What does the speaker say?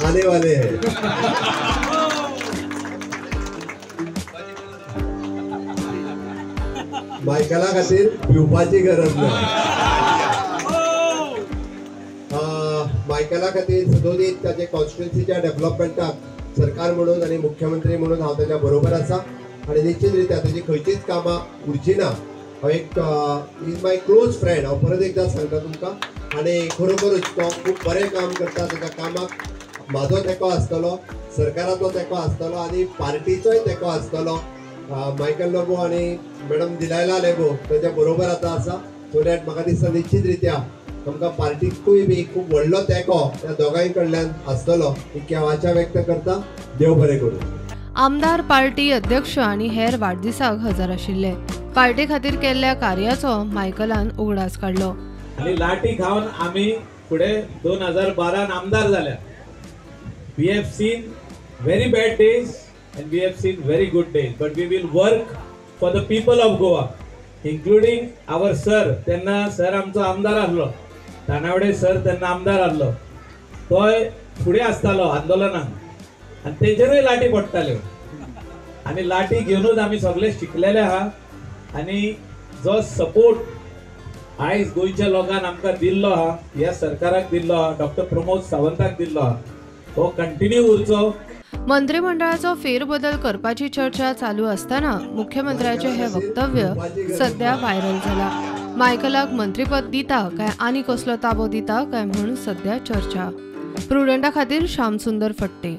आने वाले हैं। मायकला खातीर भिवपाची गरज ना। मायकला खातीर सदोदीत ताचे कॉन्स्टिट्युएन्सीच्या डेव्हलपमेंटाक सरकार म्हणून आनी मुख्यमंत्री म्हणून हांव ताच्या बरोबर आसा आनी निश्चित रित्या ताची खंयचीच कामां उरची ना। हांव एक is my close friend, हांव परत एकदां सांगता तुमकां, आनी खरोखरूच तो खूब बरें काम करता। ताच्या कामाक म्हाजो तेंको आसतलो, सरकाराचो तेंको आसतलो आनी पार्टीचोय तेंको आसतलो। मायकल लोबो आनी मॅडम दिलायला लोबो ताच्या बरोबर आतां आसा, सो that म्हाका दिसता निश्चित रित्या आमकां पार्टीकूय बी खूब व्हडलो तेंको त्या दोगांय कडल्यान आसतलो ही वाचा व्यक्त करता। देव बरें करूं। आमदार, पार्टी अध्यक्ष आनी हेर वाडदिसाक हजर आशिल्ले। पार्टी खातीर केल्ल्या कार्याचो मायकलान उगडास काडलो। आनी लाठी खावन आमी फुडें 2012 आमदार जाल्या। We have seen very bad days and we have seen very good days, but we will work for the people of Goa, including our sir. तेन्ना सर आमचो आमदार आसलो, तानावडे सर तेन्ना आमदार आसलो, तोय फुडें आसतालो आंदोलनाक आनी तेजेरूय लाठी पडटाल्यो आनी लाठी घेवनूच आमी सगळे शिकलेले आहा। आनी जो सपोर्ट आयज गोंयच्या लोकांक आमकां दिल्लो आहा, ह्या सरकाराक दिल्लो आहा, डॉक्टर प्रमोद सावंताक दिल्लो आहा, तो कंटिन्यू उरचो। मंत्रिमंडळाचो फेरबदल करपाची चर्चा चालू असताना मुख्यमंत्र्याचे हे वक्तव्य सध्या व्हायरल झाला। मायकलाक मंत्रीपद दिता काय आनी कसलो ताबो दिता काय म्हणून सध्या चर्चा। प्रुडंटा खातीर श्यामसुंदर फट्टे।